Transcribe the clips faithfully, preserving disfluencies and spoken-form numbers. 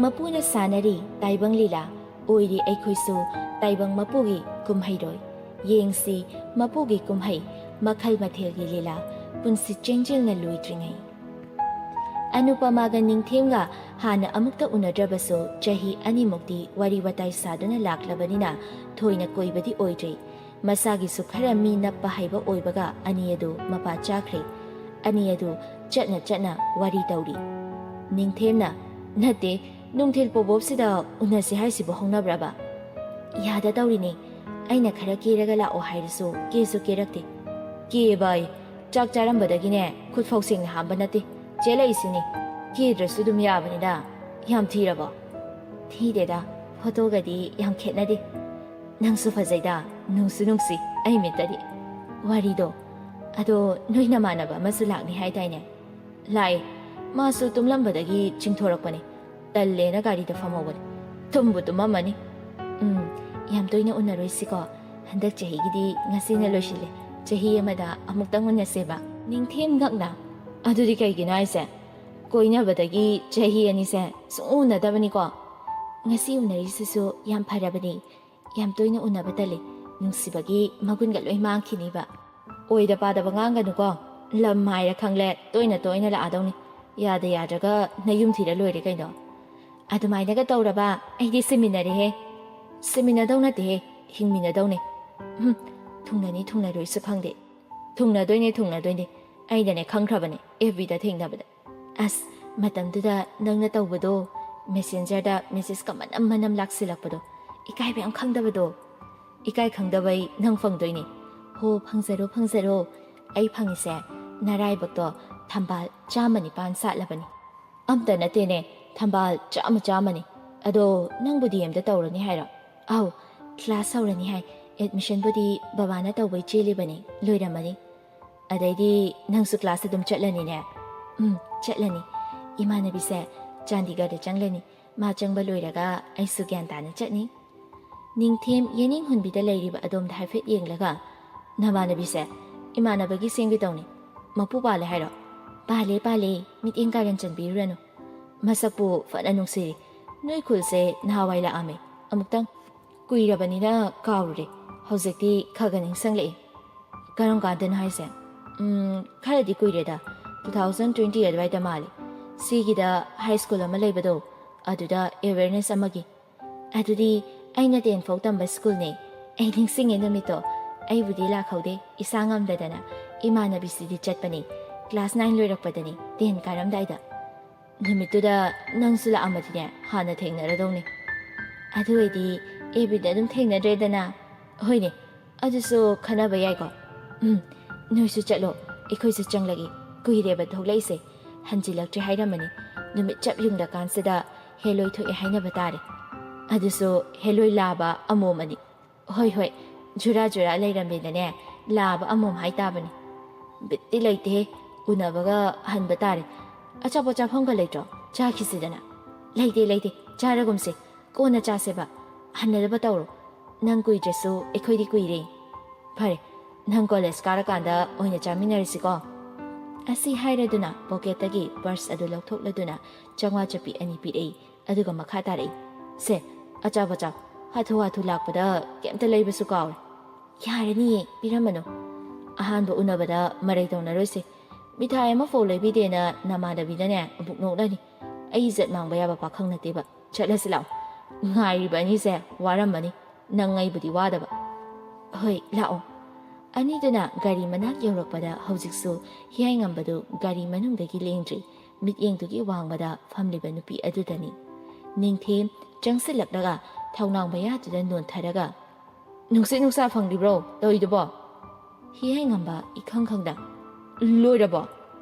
ꯃꯄꯨꯅ ꯁꯥꯟꯅꯔꯤ ꯇꯥꯏꯕꯪ ꯂꯤꯂꯥ, ꯑꯣꯏꯔꯤ ꯑꯩꯈꯣꯏꯁꯨ ꯇꯥꯏꯕꯪ ꯃꯄꯨꯒꯤ ꯀꯨꯝꯍꯩꯔꯣꯏ꯫ ꯌꯦꯡꯁꯤ ꯃꯄꯨꯒꯤ ꯀꯨꯝꯍꯩ, ꯃꯈꯜ ꯃꯊꯦꯜꯒꯤ ꯂꯤꯂꯥ, ꯄꯨꯟꯁꯤ ꯆꯦꯡꯖꯦꯜꯅ ꯂꯣꯏꯗ꯭ꯔꯤꯉꯩ꯫ ꯑꯅꯨꯄꯃꯥꯒ ꯅꯤꯡꯊꯦꯝꯒ ꯍꯥꯟꯅ ꯑꯃꯨꯛꯇ ꯎꯅꯗ꯭ꯔꯕꯁꯨ ꯆꯍꯤ ꯑꯅꯤꯃꯨꯛꯇꯤ ꯋꯥꯔꯤ ꯋꯥꯇꯥꯏ ꯁꯥꯗꯨꯅ ꯂꯥꯛꯂꯕꯅꯤꯅ ꯊꯣꯏꯅ ꯀꯣꯏꯕꯗꯤ ꯑꯣꯏꯗ꯭ꯔꯤ꯫ ꯃꯁꯥꯒꯤꯁꯨ ꯈꯔ ꯃꯤ ꯅꯞꯄ ꯍꯩꯕ ꯑꯣꯏꯕꯒ ꯑꯅꯤ ꯑꯗꯨ ꯃꯄꯥ ꯆꯥꯈ꯭ꯔꯦ꯫ ꯑꯅꯤ ꯑꯗꯨ ꯆꯠꯅ ꯆꯠꯅ ꯋꯥꯔꯤ ꯇꯧꯔꯤ꯫ ꯅꯤꯡꯊꯦꯝꯅ, "ꯅꯠꯇꯦ, ꯅꯨꯡꯊꯤꯜ ꯄꯣꯕꯣꯞꯁꯤꯗ ꯎꯅꯁꯤ ꯍꯥꯏꯁꯤꯕꯨ ꯍꯧꯅꯕ꯭ꯔꯕ? ꯌꯥꯗ ꯇꯧꯔꯤꯅꯦ꯫ ꯑꯩꯅ ꯈꯔ ꯀꯦꯔꯒ ꯂꯥꯛꯑꯣ ꯍꯥꯏꯔꯁꯨ ꯀꯦꯁꯨ ꯀꯦꯔꯛꯇꯦ꯫ ꯀꯦꯕ ꯑꯩ ꯆꯥꯛ ꯆꯥꯔꯝꯕꯗꯒꯤꯅꯦ ꯈꯨꯠꯐꯥꯎ ꯁꯦꯡꯅ ꯍꯥꯝꯕ ꯅꯠꯇꯦ꯫ ꯆꯦꯜꯂꯛꯏꯁꯤꯅꯤ꯫ ꯀꯦꯗ꯭ꯔꯁꯨ ꯑꯗꯨꯝ ꯌꯥꯕꯅꯤꯗ꯫ ꯌꯥꯝ ꯊꯤꯔꯕꯣ?" "ꯊꯤꯗꯦꯗ, ꯐꯣꯇꯣꯒꯗꯤ ꯌꯥꯝ ꯈꯦꯠꯅꯗꯦ꯫ ꯅꯪꯁꯨ ꯐꯖꯩꯗ, ꯅꯨꯡꯁꯨ ꯅꯨꯡꯁꯤ ꯑꯩ ꯃꯤꯠꯇꯗꯤ꯫ ꯋꯥꯔꯤꯗꯣ, ꯑꯗꯣ ꯅꯣꯏ ꯅꯃꯥꯟꯅꯕ ꯑꯃꯁꯨ ꯂꯥꯛꯅꯤ ꯍꯥꯏꯗꯥꯏꯅꯦ?" "ꯂꯥꯛꯑꯦ꯫ ꯃꯥꯁꯨ ꯇꯨꯝꯂꯝꯕꯗꯒꯤ ꯆꯤꯡꯊꯣꯔꯛꯄꯅꯦ꯫ ꯇꯜꯂꯦꯅ ꯒꯥꯔꯤꯗ ꯐꯝꯍꯧꯕꯅꯦ꯫ ꯇꯨꯝꯕꯨ ꯇꯨꯝꯃꯝꯃꯅꯤ꯫ ꯎꯝ, ꯌꯥꯝ ꯇꯣꯏꯅ ꯎꯅꯔꯣꯏꯁꯤꯀꯣ꯫ ꯍꯟꯗꯛ ꯆꯍꯤꯒꯤꯗꯤ ꯉꯁꯤꯅ ꯂꯣꯏꯁꯤꯜꯂꯦ꯫ ꯆꯍꯤ ꯑꯃꯗ ꯑꯃꯨꯛꯇꯪ ꯎꯅꯁꯦꯕ꯫" ꯅꯤꯡꯊꯦꯝ ꯉꯛꯅ, "ꯑꯗꯨꯗꯤ ꯀꯩꯒꯤꯅꯣ ꯍꯥꯏꯁꯦ? ꯀꯣꯏꯅꯕꯗꯒꯤ ꯆꯍꯤ ꯑꯅꯤꯁꯦ ꯁꯨꯡꯎ ꯎꯅꯗꯕꯅꯤꯀꯣ꯫ ꯉꯁꯤ ꯎꯅꯔꯤꯁꯤꯁꯨ ꯌꯥꯝ ꯐꯔꯕꯅꯤ꯫ ꯌꯥꯝ ꯇꯣꯏꯅ ꯎꯅꯕ ꯇꯜꯂꯤ꯫ ꯅꯨꯡꯁꯤꯕꯒꯤ ꯃꯒꯨꯟꯒ ꯂꯣꯏ ꯃꯥꯡꯈꯤꯅꯤꯕ꯫" "ꯑꯣꯏꯗ ꯄꯥꯗꯕ ꯉꯥꯡꯒꯅꯨꯀꯣ꯫ ꯂꯝ ꯍꯥꯏꯔ ꯈꯪꯂꯦ, ꯇꯣꯏꯅ ꯇꯣꯏꯅ ꯂꯥꯛꯑꯗꯧꯅꯤ꯫ ꯌꯥꯗ ꯌꯥꯗ꯭ꯔꯒ ꯅꯌꯨꯝ ꯊꯤꯔ ꯂꯣꯏꯔꯦ ꯀꯩꯅꯣ꯫" "ꯑꯗꯨꯃꯥꯏꯅꯒ ꯇꯧꯔꯕ ꯑꯩꯗꯤ ꯁꯤꯃꯤꯟꯅꯔꯦꯍꯦ꯫" "ꯁꯤꯃꯤꯟꯅꯗꯧ ꯅꯠꯇꯦꯍꯦ, ꯍꯤꯡꯃꯤꯟꯅꯗꯧꯅꯦ꯫" "ꯎꯝ, ꯊꯨꯡꯅꯅꯤ ꯊꯨꯡꯅꯔꯣꯏꯁꯨ ꯈꯪꯗꯦ꯫" "ꯊꯨꯡꯅꯗꯣꯏꯅꯦ, ꯊꯨꯡꯅꯗꯣꯏꯅꯦ꯫ ꯑꯩꯅꯅꯦ ꯈꯪꯈ꯭ꯔꯕꯅꯦ, ꯑꯦꯐ ꯕꯤꯗ ꯊꯦꯡꯅꯕꯗ꯫" "ꯑꯁ, ꯃꯇꯝꯗꯨꯗ ꯅꯪꯅ ꯇꯧꯕꯗꯣ, ꯃꯦꯁꯦꯟꯖꯔꯗ ꯃꯦꯁꯦꯖꯀ ꯃꯅꯝ ꯃꯅꯝ ꯂꯥꯛꯁꯤꯜꯂꯛꯄꯗꯣ, ꯏꯀꯥꯏꯕ ꯌꯥꯝ ꯈꯪꯗꯕꯗꯣ꯫" "ꯏꯀꯥꯏ ꯈꯪꯗꯕꯩ ꯅꯪ ꯐꯪꯗꯣꯏꯅꯦ꯫" "ꯍꯣ, ꯐꯪꯖꯔꯣ, ꯐꯪꯖꯔꯣ꯫ ꯑꯩ ꯐꯪꯉꯤꯁꯦ ꯅꯔꯥꯏꯕꯛꯇꯣ ꯊꯝꯕꯥꯜ ꯆꯥꯝꯃ ꯅꯤꯄꯥꯟ ꯁꯥꯠꯂꯕꯅꯤ꯫" "ꯑꯝꯇ ꯅꯠꯇꯦꯅꯦ, ꯊꯝꯕꯥꯜ ꯆꯥꯝꯃ ꯆꯥꯝꯃꯅꯤ꯫ ꯑꯗꯣ ꯅꯪꯕꯨ ꯗꯤ ꯑꯦꯝꯗ ꯇꯧꯔꯅꯤ ꯍꯥꯏꯔꯣ?" "ꯑꯧ, ꯀ꯭ꯂꯥꯁ ꯍꯧꯔꯅꯤ ꯍꯥꯏ꯫ ꯑꯦꯗꯃꯤꯁꯟꯕꯨꯗꯤ ꯕꯕꯥꯅ ꯇꯧꯕꯩ ꯆꯦꯜꯂꯤꯕꯅꯤ, ꯂꯣꯏꯔꯝꯃꯅꯤ꯫" "ꯑꯗꯩꯗꯤ ꯅꯪꯁꯨ ꯀ꯭ꯂꯥꯁ ꯑꯗꯨꯝ ꯆꯠꯂꯅꯤꯅꯦ?" "ꯎꯝ, ꯆꯠꯂꯅꯤ꯫ ꯏꯃꯥꯟꯅꯕꯤꯁꯦ ꯆꯥꯟꯗꯤꯒꯔꯗ ꯆꯪꯂꯅꯤ꯫ ꯃꯥ ꯆꯪꯕ ꯂꯣꯏꯔꯒ ꯑꯩꯁꯨ ꯒ꯭ꯌꯥꯟ ꯇꯥꯅ ꯆꯠꯅꯤ꯫" ꯅꯤꯡꯊꯦꯝ ꯌꯦꯅꯤꯡ ꯍꯨꯟꯕꯤꯗ ꯂꯩꯔꯤꯕ ꯑꯗꯣꯝꯗ ꯍꯥꯏꯐꯦꯠ ꯌꯦꯡꯂꯒ, "ꯅꯃꯥꯟꯅꯕꯤꯁꯦ ꯏꯃꯥꯟꯅꯕꯒꯤ ꯁꯦꯝꯒꯦ ꯇꯧꯅꯤ꯫ ꯃꯄꯨ ꯄꯥꯜꯂꯦ ꯍꯥꯏꯔꯣ?" "ꯄꯥꯜꯂꯦ, ꯄꯥꯜꯂꯦ꯫ ꯃꯤꯠꯌꯦꯡ ꯀꯥꯔꯟ ꯆꯟꯕꯤꯔꯨꯔꯅꯨ꯫ ꯃꯁꯛꯄꯨ ꯐꯅ ꯅꯨꯡꯁꯤꯔꯤ꯫ ꯅꯣꯏ ꯈꯨꯜꯁꯦ ꯅꯍꯥꯟꯋꯥꯏ ꯂꯥꯛꯑꯝꯃꯦ ꯑꯃꯨꯛꯇꯪ꯫ ꯀꯨꯏꯔꯕꯅꯤꯅ ꯀꯥꯎꯔꯨꯔꯦ꯫ ꯍꯧꯖꯤꯛꯇꯤ ꯈꯔ ꯈꯔ ꯅꯤꯡꯁꯤꯡꯂꯛꯏ꯫ ꯀꯔꯝ ꯀꯥꯟꯗꯅꯣ ꯍꯥꯏꯁꯦ? ꯎꯝ, ꯈꯔꯗꯤ ꯀꯨꯏꯔꯦꯗ꯫ Two thousand twenty ꯑꯗꯨꯋꯥꯏꯗ ꯃꯥꯜꯂꯦ꯫ ꯁꯤꯒꯤꯗ ꯍꯥꯏ ꯁ꯭ꯀꯨꯜ ꯑꯃ ꯂꯩꯕꯗꯣ, ꯑꯗꯨꯗ ꯑꯦꯋꯦꯔꯅꯦꯁ ꯑꯃꯒꯤ꯫ ꯑꯗꯨꯗꯤ ꯑꯩꯅ ꯇꯦꯟ ꯐꯥꯎ ꯇꯝꯕ ꯁ꯭ꯀꯨꯜꯅꯦ꯫ ꯑꯩ ꯅꯤꯡꯁꯤꯡꯉꯦ ꯅꯨꯃꯤꯠꯇꯣ꯫ ꯑꯩꯕꯨꯗꯤ ꯂꯥꯛꯍꯧꯗꯦ, ꯏꯁꯥ ꯉꯝꯗꯗꯅ꯫ ꯏꯃꯥꯟꯅꯕꯤꯁꯤꯗꯤ ꯆꯠꯄꯅꯦ꯫ ꯀ꯭ꯂꯥꯁ ꯅꯥꯏꯟ ꯂꯣꯏꯔꯛꯄꯗꯅꯦ, ꯇꯦꯟ ꯀꯥꯔꯝꯗꯥꯏꯗ꯫ ꯅꯨꯃꯤꯠꯇꯨꯗ ꯅꯪꯁꯨ ꯂꯥꯛꯑꯝꯃꯗꯤꯅꯦ, ꯍꯥꯟꯅ ꯊꯦꯡꯅꯔꯗꯧꯅꯦ꯫ ꯑꯗꯨ ꯑꯣꯏꯗꯤ ꯑꯦꯐ ꯕꯤꯗ ꯑꯗꯨꯝ ꯊꯦꯡꯅꯗ꯭ꯔꯦꯗꯅ꯫ ꯍꯣꯏꯅꯦ, ꯑꯗꯨꯁꯨ ꯈꯟꯅꯕ ꯌꯥꯏꯀꯣ꯫ ꯎꯝ, ꯅꯣꯏꯁꯨ ꯆꯠꯂꯣ, ꯑꯩꯈꯣꯏꯁꯨ ꯆꯪꯂꯒꯦ꯫ ꯀꯨꯏꯔꯦꯕ ꯊꯣꯛꯂꯛꯏꯁꯦ꯫ ꯍꯟꯖꯤꯜꯂꯛꯇ꯭ꯔꯦ ꯍꯥꯏꯔꯝꯃꯅꯤ꯫ ꯅꯨꯃꯤꯠ ꯆꯞ ꯌꯨꯡꯂꯀꯥꯟꯁꯤꯗ ꯍꯦꯂꯣꯏ ꯊꯣꯛꯑꯦ ꯍꯥꯏꯅꯕ ꯇꯥꯔꯦ꯫ ꯑꯗꯨꯁꯨ ꯍꯦꯂꯣꯏ ꯂꯥꯕ ꯑꯃꯣꯝ ꯑꯅꯤ꯫ ꯍꯣꯏ, ꯍꯣꯏ, ꯖꯨꯔꯥ ꯖꯨꯔꯥ ꯂꯩꯔꯝꯃꯦꯗꯅꯦ, ꯂꯥꯕ ꯑꯃꯣꯝ ꯍꯥꯏ ꯇꯥꯕꯅꯤ꯫ ꯕꯤꯠꯇꯤ ꯂꯩꯇꯦꯍꯦ, ꯎꯅꯕꯒ ꯍꯟꯕ ꯇꯥꯔꯦ꯫ ꯑꯆꯥꯄꯣꯠ ꯆꯥꯐꯝꯒ ꯂꯩꯇ꯭ꯔꯣ? ꯆꯥꯈꯤꯁꯤꯗꯅ꯫ ꯂꯩꯇꯦ, ꯂꯩꯇꯦ, ꯆꯥꯔꯒꯨꯝꯁꯦ꯫ ꯀꯣꯟꯅ ꯆꯥꯁꯦꯕ꯫ ꯍꯟꯅꯗꯕ ꯇꯧꯔꯣ꯫ ꯅꯪ ꯀꯨꯏꯗ꯭ꯔꯁꯨ ꯑꯩꯈꯣꯏꯗꯤ ꯀꯨꯏꯔꯦ꯫ ꯐꯔꯦ, ꯅꯪ ꯀꯣꯂꯦꯖ ꯀꯥꯔꯀꯥꯟꯗ ꯑꯣꯏꯅ ꯆꯥꯃꯤꯟꯅꯔꯁꯤꯀꯣ꯫ ꯑꯁꯤ ꯍꯥꯏꯔꯗꯨꯅ ꯄꯣꯀꯦꯠꯇꯒꯤ ꯄꯔꯁ ꯑꯗꯨ ꯂꯧꯊꯣꯛꯂꯗꯨꯅ ꯆꯥꯝꯃꯉꯥ ꯆꯞꯄꯤ ꯑꯅꯤ ꯄꯤꯔꯛꯏ꯫ ꯑꯗꯨꯒ ꯃꯈꯥ ꯇꯥꯔꯛꯏ, "ꯁꯦ, ꯑꯆꯥꯄꯣꯠ ꯆꯥꯎ꯫ ꯍꯥꯊꯨ ꯍꯥꯊꯨ ꯂꯥꯛꯄꯗ ꯀꯩꯝꯇ ꯂꯩꯕꯁꯨ ꯀꯥꯎꯔꯦ꯫" "ꯌꯥꯔꯅꯤꯌꯦ, ꯄꯤꯔꯝꯃꯅꯨ꯫ ꯑꯍꯥꯟꯕ ꯎꯅꯕꯗ ꯃꯔꯩ ꯇꯧꯅꯔꯣꯏꯁꯦ꯫ ꯃꯤꯊꯥꯏ ꯑꯃꯐꯥꯎ ꯂꯩꯕꯤꯗꯦꯅ ꯅꯃꯥꯟꯅꯕꯤꯅꯅꯦ ꯑꯃꯨꯛ ꯅꯣꯛꯂꯅꯤ꯫ ꯑꯩ ꯏꯖꯠ ꯃꯥꯡꯕ ꯌꯥꯕ ꯄꯥꯈꯪ ꯅꯠꯇꯦꯕ꯫ ꯆꯠꯂꯁꯤ ꯂꯥꯛꯑꯣ꯫ ꯉꯥꯏꯔꯤꯕ ꯑꯅꯤꯁꯦ ꯋꯥꯔꯝꯃꯅꯤ꯫ ꯅꯪ ꯑꯩꯕꯨꯗꯤ ꯋꯥꯗꯕ꯫" "ꯍꯣꯏ, ꯂꯥꯛꯑꯣ꯫" ꯑꯅꯤꯗꯨꯅ ꯒꯥꯔꯤ ꯃꯅꯥꯛ ꯌꯧꯔꯛꯄꯗ ꯍꯧꯖꯤꯛꯁꯨ ꯍꯤꯌꯥꯏꯉꯝꯕꯗꯨ ꯒꯥꯔꯤ ꯃꯅꯨꯡꯗꯒꯤ ꯂꯦꯡꯗ꯭ꯔꯤ꯫ ꯃꯤꯠꯌꯦꯡꯗꯨꯒꯤ ꯋꯥꯡꯃꯗ ꯐꯝꯂꯤꯕ ꯅꯨꯄꯤ ꯑꯗꯨꯗꯅꯤ꯫ ꯅꯤꯡꯊꯦꯝ ꯆꯪꯁꯤꯜꯂꯛꯂꯒ ꯊꯧꯅꯥꯎ ꯃꯌꯥꯗꯨꯗ ꯅꯣꯟꯊꯔꯒ, "ꯅꯨꯡꯁꯤꯠ ꯅꯨꯡꯁꯥ ꯐꯪꯂꯤꯕ꯭ꯔꯣ ꯇꯧꯔꯤꯗꯨꯕꯣ?" ꯍꯤꯌꯥꯏꯉꯝꯕ ꯏꯈꯪ ꯈꯪꯗ, "ꯂꯣꯏꯔꯕꯣ?"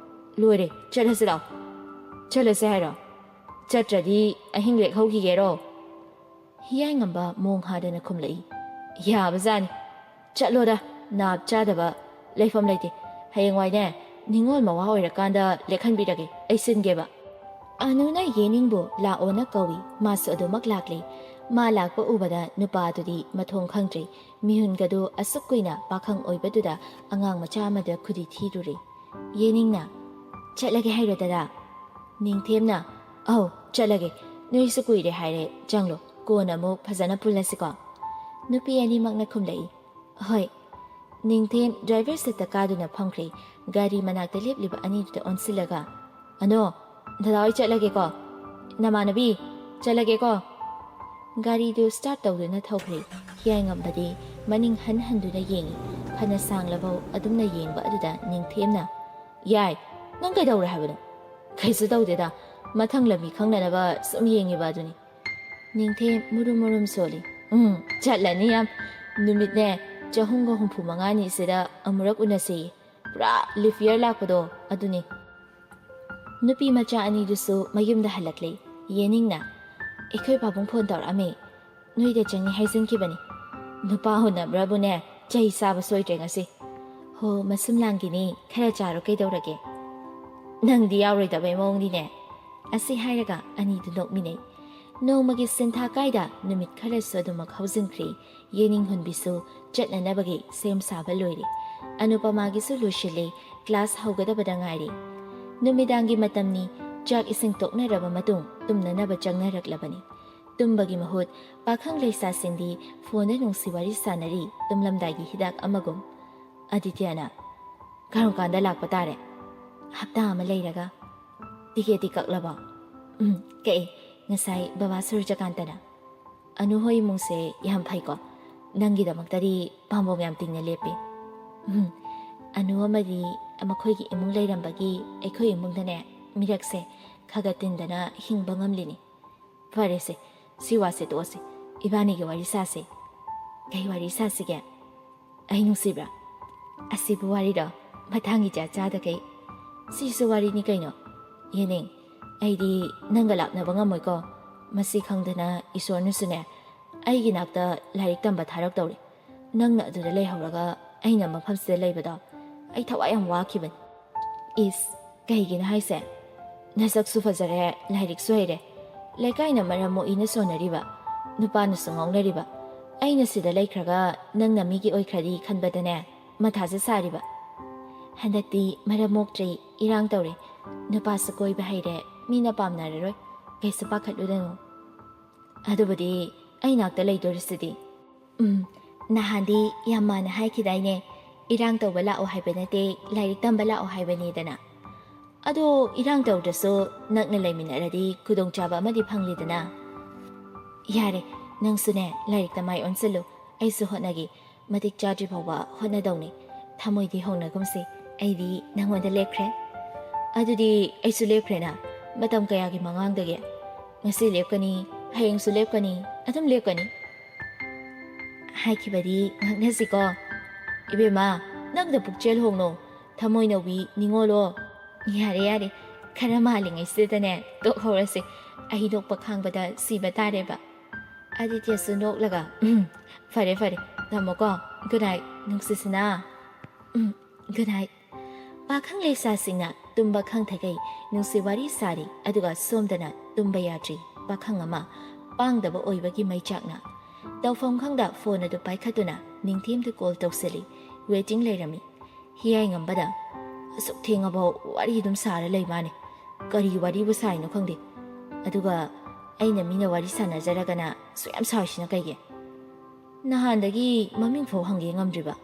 "ꯂꯣꯏꯔꯦ, ꯆꯠꯂꯁꯤ ꯂꯥꯛꯑꯣ꯫" "ꯆꯠꯂꯁꯦ ꯍꯥꯏꯔꯣ? ꯆꯠꯇ꯭ꯔꯗꯤ ꯑꯍꯤꯡ ꯂꯦꯛꯍꯧꯈꯤꯒꯦꯔꯣ?" ꯍꯤꯌꯥꯏꯉꯝꯕ ꯃꯣꯡ ꯍꯥꯗꯅ ꯈꯨꯝꯂꯛꯏ, "ꯌꯥꯕꯖꯥꯠꯅꯤ꯫ ꯆꯠꯂꯣꯗ, ꯅꯥꯞ ꯆꯥꯗꯕ ꯂꯩꯐꯝ ꯂꯩꯇꯦ꯫ ꯍꯌꯦꯡꯋꯥꯏꯅꯦ, ꯅꯤꯉꯣꯜ ꯃꯋꯥ ꯑꯣꯏꯔꯀꯥꯟꯗ ꯂꯦꯛꯍꯟꯕꯤꯔꯒꯦ, ꯑꯩ ꯁꯤꯟꯒꯦꯕ꯫" ꯑꯅꯨꯅ ꯌꯦꯅꯤꯡꯕꯨ ꯂꯥꯛꯑꯣꯅ ꯀꯧꯏ꯫ ꯃꯥꯁꯨ ꯑꯗꯨꯃꯛ ꯂꯥꯛꯂꯦ꯫ ꯃꯥ ꯂꯥꯛꯄ ꯎꯕꯗ ꯅꯨꯄꯥꯗꯨꯗꯤ ꯃꯊꯣꯡ ꯈꯪꯗ꯭ꯔꯦ꯫ ꯃꯤꯍꯨꯟꯒꯗꯨ ꯑꯁꯨꯛ ꯀꯨꯏꯅ ꯄꯥꯈꯪ ꯑꯣꯏꯕꯗꯨꯗ ꯑꯉꯥꯡ ꯃꯆꯥ ꯑꯃꯗ ꯈꯨꯗꯤ ꯊꯤꯔꯨꯔꯦ꯫ ꯌꯦꯅꯤꯡꯅ, "ꯆꯠꯂꯒꯦ ꯍꯥꯏꯔꯣ ꯗꯗꯥ?" ꯅꯤꯡꯊꯦꯝꯅ, "ꯑꯧ, ꯆꯠꯂꯒꯦ꯫ "ꯅꯣꯏꯁꯨ ꯀꯨꯏꯔꯦ ꯍꯥꯏꯔꯦ, ꯆꯪꯂꯣ, ꯀꯣꯟꯅ ꯑꯃꯨꯛ ꯐꯖꯅ ꯄꯨꯜꯂꯁꯤꯀꯣ?" ꯅꯨꯄꯤ ꯑꯅꯤꯃꯛꯅ ꯈꯨꯝꯂꯛꯏ꯫ "ꯍꯣꯏ꯫" ꯅꯤꯡꯊꯦꯝ ꯗ꯭ꯔꯥꯏꯚꯔ ꯁꯤꯠꯇ ꯀꯥꯗꯨꯅ ꯐꯝꯈ꯭ꯔꯦ꯫ ꯒꯥꯔꯤ ꯃꯅꯥꯛꯇ ꯂꯦꯞꯂꯤꯕ ꯑꯅꯤꯗꯨꯗ ꯑꯣꯟꯁꯤꯜꯂꯒ, "ꯑꯅꯣ, ꯗꯗꯥ ꯍꯣꯏ ꯆꯠꯂꯒꯦꯀꯣ꯫ ꯅꯃꯥꯟꯅꯕꯤ, ꯆꯠꯂꯒꯦꯀꯣ꯫" ꯒꯥꯔꯤꯗꯨ ꯁ꯭ꯇꯥꯔꯠ ꯇꯧꯗꯨꯅ ꯊꯧꯈ꯭ꯔꯦ꯫ ꯍꯤꯌꯥꯏꯉꯝꯕꯗꯤ ꯃꯅꯤꯡ ꯍꯟ ꯍꯟꯗꯨꯅ ꯌꯦꯡꯏ꯫ ꯐꯅ ꯁꯥꯡꯂꯕꯧ ꯑꯗꯨꯝꯅ ꯌꯦꯡꯕ ꯑꯗꯨꯗ ꯅꯤꯡꯊꯦꯝꯅ, "ꯌꯥꯏ, ꯅꯪ ꯀꯩꯗꯧꯔꯦ ꯍꯥꯏꯕꯅꯣ?" "ꯀꯩꯁꯨ ꯇꯧꯗꯦꯗ, ꯃꯊꯪ ꯂꯝꯕꯤ ꯈꯪꯅꯅꯕ ꯁꯨꯝ ꯌꯦꯡꯉꯤꯕ ꯑꯗꯨꯅꯤ꯫" ꯅꯤꯡꯊꯦꯝ ꯃꯨꯔꯨꯝ ꯃꯨꯔꯨꯝ ꯁꯣꯜꯂꯤ꯫ "ꯎꯝ, ꯆꯠꯂꯅꯤ ꯌꯥꯝ꯫ ꯅꯨꯃꯤꯠꯅꯦ ꯆꯍꯨꯝꯒ ꯍꯨꯝꯐꯨ ꯃꯉꯥꯅꯤꯁꯤꯗ ꯑꯃꯨꯔꯛ ꯎꯅꯁꯤ꯫ ꯄꯨꯔꯥ ꯂꯤꯐ ꯌꯔ ꯂꯥꯛꯄꯗꯣ ꯑꯗꯨꯅꯤ꯫" ꯅꯨꯄꯤ ꯃꯆꯥ ꯑꯅꯤꯗꯨꯁꯨ ꯃꯌꯨꯝꯗ ꯍꯜꯂꯛꯂꯦ꯫ ꯌꯦꯅꯤꯡꯅ, "ꯑꯩꯈꯣꯏ ꯄꯥꯕꯨꯡ ꯐꯣꯟ ꯇꯧꯔꯛꯑꯝꯃꯦ꯫ ꯅꯣꯏꯗ ꯆꯪꯉꯤ ꯍꯥꯏꯖꯟꯈꯤꯕꯅꯤ꯫ ꯅꯨꯄꯥ ꯎꯅꯕ꯭ꯔꯕꯨꯅꯦ, ꯆꯩ ꯆꯥꯕ ꯁꯣꯏꯗ꯭ꯔꯦ ꯉꯁꯤ꯫" "ꯍꯣ, ꯃꯁꯨꯝ ꯂꯥꯡꯒꯤꯅꯤ, ꯈꯔ ꯆꯥꯔꯣ, ꯀꯩꯗꯧꯔꯒꯦ?" "ꯅꯪꯗꯤ ꯌꯥꯎꯔꯣꯏꯗꯕꯩ ꯃꯑꯣꯡꯅꯤꯅꯦ꯫" ꯑꯁꯤ ꯍꯥꯏꯔꯒ ꯑꯅꯤꯗꯨ ꯅꯣꯛꯃꯤꯟꯅꯩ꯫ ꯅꯣꯡꯃꯒꯤ ꯁꯤꯟꯊꯥ ꯀꯥꯏꯗ ꯅꯨꯃꯤꯠ ꯈꯔꯁꯨ ꯑꯗꯨꯃꯛ ꯍꯧꯖꯤꯟꯈ꯭ꯔꯦ꯫ ꯌꯦꯅꯤꯡ ꯍꯨꯟꯕꯤꯁꯨ ꯆꯠꯅꯅꯕꯒꯤ ꯁꯦꯝ ꯁꯥꯕ ꯂꯣꯏꯔꯦ꯫ ꯑꯅꯨꯄꯃꯥꯒꯤꯁꯨ ꯂꯣꯏꯁꯤꯜꯂꯦ, ꯀ꯭ꯂꯥꯁ ꯍꯧꯒꯗꯕꯗ ꯉꯥꯏꯔꯦ꯫ ꯅꯨꯃꯤꯗꯥꯡꯒꯤ ꯃꯇꯝꯅꯤ, ꯆꯥꯛ ꯏꯁꯤꯡ ꯇꯣꯛꯅꯔꯕ ꯃꯇꯨꯡ ꯇꯨꯝꯅꯅꯕ ꯆꯪꯅꯔꯛꯂꯕꯅꯤ꯫ ꯇꯨꯝꯕꯒꯤ ꯃꯍꯨꯠ ꯄꯥꯈꯪ ꯂꯩꯁꯥꯁꯤꯡꯗꯤ ꯐꯣꯟꯗ ꯅꯨꯡꯁꯤ ꯋꯥꯔꯤ ꯁꯥꯟꯅꯔꯤ, ꯇꯨꯝꯂꯝꯗꯥꯏꯒꯤ ꯍꯤꯗꯥꯛ ꯑꯃꯒꯨꯝ꯫ ꯑꯗꯤꯇ꯭ꯌꯅ, "ꯀꯔꯝ ꯀꯥꯟꯗ ꯂꯥꯛꯄ ꯇꯥꯔꯦ?" "ꯍꯞꯇꯥ ꯑꯃ ꯂꯩꯔꯒ꯫" "ꯇꯤꯀꯦꯠꯇꯤ ꯀꯛꯂꯕꯣ?" "ꯎꯝ, ꯀꯛꯑꯦ꯫ ꯉꯁꯥꯏ ꯕꯕꯥ ꯁꯨꯔꯖꯀꯥꯟꯇꯅ꯫" "ꯑꯅꯨ ꯍꯣꯏ ꯏꯃꯨꯡꯁꯦ ꯌꯥꯝ ꯐꯩꯀꯣ꯫ ꯅꯪꯒꯤꯗꯃꯛꯇꯗꯤ ꯄꯥꯝꯕꯣꯝ ꯌꯥꯝ ꯇꯤꯡꯅ ꯂꯦꯞꯄꯤ꯫" "ꯎꯝ, ꯑꯅꯨ ꯑꯃꯗꯤ ꯃꯈꯣꯏꯒꯤ ꯏꯃꯨꯡ ꯂꯩꯔꯝꯕꯒꯤ ꯑꯩꯈꯣꯏ ꯏꯃꯨꯡꯗꯅꯦ ꯃꯤꯔꯛꯁꯦ ꯈꯒ ꯇꯤꯟꯗꯅ ꯍꯤꯡꯕ ꯉꯝꯂꯤꯅꯤ꯫" "ꯐꯔꯦꯁꯦ, ꯁꯤ ꯋꯥꯁꯦ ꯇꯣꯛꯑꯁꯤ꯫ ꯏꯕꯥꯅꯤꯒꯤ ꯋꯥꯔꯤ ꯁꯥꯁꯦ꯫" "ꯀꯩ ꯋꯥꯔꯤ ꯁꯥꯁꯤꯒꯦ?" "ꯑꯩ ꯅꯨꯡꯁꯤꯕ꯭ꯔꯥ?" "ꯑꯁꯤꯕꯨ ꯋꯥꯔꯤꯔꯣ? ꯃꯊꯥꯡ ꯏꯆꯥ ꯆꯥꯗꯈꯩ꯫" "ꯁꯤꯁꯨ ꯋꯥꯔꯤꯅꯤ ꯀꯩꯅꯣ꯫ ꯌꯦꯅꯤꯡ, ꯑꯩꯗꯤ ꯅꯪꯒ ꯂꯥꯞꯅꯕ ꯉꯝꯃꯣꯏꯀꯣ꯫ ꯃꯁꯤ ꯈꯪꯗꯅ ꯏꯁꯣꯔꯅꯁꯨꯅꯦ, ꯑꯩꯒꯤ ꯅꯥꯛꯇ ꯂꯥꯏꯔꯤꯛ ꯇꯝꯕ ꯊꯥꯔꯛꯇꯧꯔꯤ꯫ ꯅꯪꯅ ꯑꯗꯨꯗ ꯂꯩꯍꯧꯔꯒ ꯑꯩꯅ ꯃꯐꯝꯁꯤꯗ ꯂꯩꯕꯗꯣ ꯑꯩ ꯊꯋꯥꯏ ꯌꯥꯝ ꯋꯥꯈꯤꯕꯅꯤ꯫" "ꯏꯁ, ꯀꯩꯒꯤꯅꯣ ꯍꯥꯏꯁꯦ? ꯅꯁꯛꯁꯨ ꯐꯖꯔꯦ, ꯂꯥꯏꯔꯤꯛꯁꯨ ꯍꯩꯔꯦ꯫ ꯂꯩꯀꯥꯏꯅ ꯃꯔꯝ ꯃꯣꯛꯏꯅ ꯁꯣꯟꯅꯔꯤꯕ, ꯅꯨꯄꯥꯅꯁꯨ ꯉꯥꯎꯅꯔꯤꯕ꯫ ꯑꯩꯅ ꯁꯤꯗ ꯂꯩꯈ꯭ꯔꯒ ꯅꯪꯅ ꯃꯤꯒꯤ ꯑꯣꯏꯈ꯭ꯔꯗꯤ ꯈꯟꯕꯗꯅꯦ ꯃꯊꯥꯁꯦ ꯁꯥꯔꯤꯕ꯫ ꯍꯟꯗꯛꯇꯤ ꯃꯔꯝ ꯃꯣꯛꯇ꯭ꯔꯦ, ꯏꯔꯥꯡ ꯇꯧꯔꯦ꯫ ꯅꯨꯄꯥꯁꯨ ꯀꯣꯏꯕ ꯍꯩꯔꯦ, ꯃꯤꯅ ꯄꯥꯝꯅꯔꯔꯣꯏ꯫ ꯀꯩꯁꯨ ꯄꯥꯈꯠꯂꯨꯔꯅꯨ꯫ ꯑꯗꯨꯕꯨꯗꯤ ꯑꯩ ꯅꯥꯛꯇ ꯂꯩꯗꯣꯔꯤꯁꯤꯗꯤ꯫ ꯎꯝ, ꯅꯍꯥꯟꯗꯤ ꯌꯥꯝ ꯃꯥꯟꯅ ꯍꯥꯏꯈꯤꯗꯥꯏꯅꯦ, "ꯏꯔꯥꯡ ꯇꯧꯕ ꯂꯥꯛꯑꯣ ꯍꯥꯏꯕ ꯅꯠꯇꯦ, ꯂꯥꯏꯔꯤꯛ ꯇꯝꯕ ꯂꯥꯛꯑꯣ" ꯍꯥꯏꯕꯅꯤꯗꯅ꯫ ꯑꯗꯣ ꯏꯔꯥꯡ ꯇꯧꯗ꯭ꯔꯁꯨ ꯅꯛꯅ ꯂꯩꯃꯤꯟꯅꯔꯗꯤ ꯈꯨꯗꯣꯡꯆꯥꯕ ꯑꯃꯗꯤ ꯐꯪꯂꯤꯗꯅ꯫ ꯌꯥꯔꯦ, ꯅꯪꯁꯨꯅꯦ ꯂꯥꯏꯔꯤꯛꯇ ꯃꯥꯏ ꯑꯣꯟꯁꯤꯜꯂꯨ, ꯑꯩꯁꯨ ꯍꯣꯠꯅꯒꯦ꯫ ꯃꯇꯤꯛ ꯆꯥꯗ꯭ꯔꯤ ꯐꯥꯎꯕ ꯍꯣꯠꯅꯗꯧꯅꯤ꯫ ꯊꯃꯣꯏꯗꯤ ꯍꯧꯅꯒꯨꯝꯁꯤ, ꯑꯩꯗꯤ ꯅꯪꯉꯣꯟꯗ ꯂꯦꯞꯈ꯭ꯔꯦ꯫ ꯑꯗꯨꯗꯤ ꯑꯩꯁꯨ ꯂꯦꯞꯈ꯭ꯔꯦꯅ꯫ ꯃꯇꯝ ꯀꯌꯥꯒꯤ ꯃꯉꯥꯡꯗꯒꯤ? ꯉꯁꯤ ꯂꯦꯞꯀꯅꯤ, ꯍꯌꯦꯡꯁꯨ ꯂꯦꯞꯀꯅꯤ, ꯑꯗꯨꯝ ꯂꯦꯞꯀꯅꯤ꯫ ꯍꯥꯏꯈꯤꯕꯗꯤ ꯉꯥꯛꯅꯁꯤꯀꯣ꯫ ꯏꯕꯦꯝꯃ, ꯅꯪꯗ ꯄꯨꯛꯆꯦꯜ ꯍꯣꯡꯅꯣ, ꯊꯃꯣꯏ ꯅꯧꯕꯤ ꯅꯤꯉꯣꯜꯂꯣ꯫ ꯌꯥꯔꯦ, ꯌꯥꯔꯦ, ꯈꯔ ꯃꯥꯜꯂꯤꯉꯩꯁꯤꯗꯅꯦ ꯇꯣꯛꯍꯧꯔꯁꯤ꯫ ꯑꯩ ꯅꯣꯛꯄ ꯈꯥꯡꯕꯗ ꯁꯤꯕ ꯇꯥꯔꯦꯕ꯫ ꯑꯗꯤꯇ꯭ꯌꯁꯨ ꯅꯣꯛꯂꯒ, "ꯎꯝ, ꯐꯔꯦ, ꯐꯔꯦ, ꯊꯝꯃꯣꯀꯣ꯫ Good night, ꯅꯨꯡꯁꯤꯁꯅꯥ꯫ ꯎꯝ, good night꯫" ꯄꯥꯈꯪ ꯂꯩꯁꯥꯁꯤꯡꯅ ꯇꯨꯝꯕ ꯈꯪꯊꯒꯩ ꯅꯨꯡꯁꯤ ꯋꯥꯔꯤ ꯁꯥꯔꯤ, ꯑꯗꯨꯒ ꯁꯣꯝꯗꯅ ꯇꯨꯝꯕ ꯌꯥꯗ꯭ꯔꯤ ꯄꯥꯈꯪ ꯑꯃ, ꯄꯥꯡꯗꯕ ꯑꯣꯏꯕꯒꯤ ꯃꯩꯆꯥꯛꯅ꯫ ꯇꯧꯐꯝ ꯈꯪꯗ ꯐꯣꯟ ꯑꯗꯨ ꯄꯥꯏꯈꯠꯇꯨꯅ ꯅꯤꯡꯊꯦꯝꯗ ꯀꯣꯜ ꯇꯧꯁꯤꯜꯂꯤ꯫ Waiting ꯂꯩꯔꯝꯃꯤ꯫ ꯍꯤꯌꯥꯏ ꯉꯝꯕꯗ, "ꯑꯁꯨꯛ ꯊꯦꯡꯉꯕꯥꯎ ꯋꯥꯔꯤ ꯑꯗꯨꯝ ꯁꯥꯔ ꯂꯩ ꯃꯥꯅꯦ꯫ ꯀꯔꯤ ꯋꯥꯔꯤꯕꯨ ꯁꯥꯏꯅꯣ ꯈꯪꯗꯦ꯫ ꯑꯗꯨꯒ ꯑꯩꯅ ꯃꯤꯅ ꯋꯥꯔꯤ ꯁꯥꯟꯅꯖꯔꯒꯅ ꯁꯨꯛꯌꯥꯝ ꯁꯥꯎꯔꯤꯁꯤꯅ ꯀꯩꯒꯤ? ꯅꯍꯥꯟꯗꯒꯤ ꯃꯃꯤꯡ ꯐꯥꯎ ꯍꯪꯒꯦ ꯉꯝꯗ꯭ꯔꯤꯕ꯫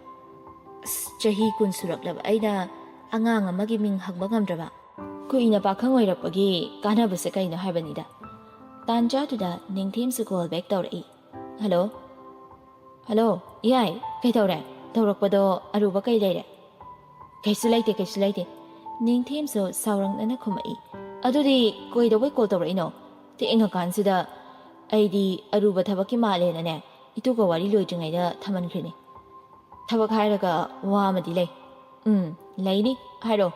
ꯑꯁ, ꯆꯍꯤ ꯀꯨꯟ ꯁꯨꯔꯛꯂꯕ ꯑꯩꯅ ꯑꯉꯥꯡ ꯑꯃꯒꯤ ꯃꯤꯡ ꯍꯪꯕ ꯉꯝꯗ꯭ꯔꯕ?" ꯀꯨꯏꯅ ꯄꯥꯈꯪ ꯑꯣꯏꯔꯛꯄꯒꯤ ꯀꯥꯟꯅꯕꯁꯦ ꯀꯩꯅꯣ ꯍꯥꯏꯕꯅꯤꯗ꯫ ꯇꯥꯟꯖꯥꯗꯨꯗ ꯅꯤꯡꯊꯦꯝꯁꯨ call back ꯇꯧꯔꯛꯏ꯫ "Hello? Hello, ꯏꯌꯥꯏ, ꯀꯩꯗꯧꯔꯦ? ꯇꯧꯔꯛꯄꯗꯣ ꯑꯔꯨꯕ ꯀꯩ ꯂꯩꯔꯦ?" "ꯀꯩꯁꯨ ꯂꯩꯇꯦ, ꯀꯩꯁꯨ ꯂꯩꯇꯦ꯫" ꯅꯤꯡꯊꯦꯝꯁꯨ ꯁꯥꯎꯔꯛꯅꯅ ꯈꯨꯝꯃꯛꯏ꯫ "ꯑꯗꯨꯗꯤ ꯀꯩꯗꯧꯕꯩ call ꯇꯧꯔꯛꯏꯅꯣ? ꯊꯦꯡꯉꯀꯥꯟꯁꯤꯗ?" "ꯑꯩꯗꯤ ꯑꯔꯨꯕ ꯊꯕꯛꯀꯤ ꯃꯥꯜꯂꯦꯅꯅꯦ, ꯏꯇꯨꯒ ꯋꯥꯔꯤ ꯂꯣꯏꯗ꯭ꯔꯤꯉꯩꯗ ꯊꯝꯍꯟꯈ꯭ꯔꯤꯅꯤ꯫ ꯊꯕꯛ ꯍꯥꯏꯔꯒ ꯋꯥ ꯑꯃꯗꯤ ꯂꯩ꯫" "ꯎꯝ, ꯂꯩꯅꯤ, ꯍꯥꯏꯔꯣ꯫"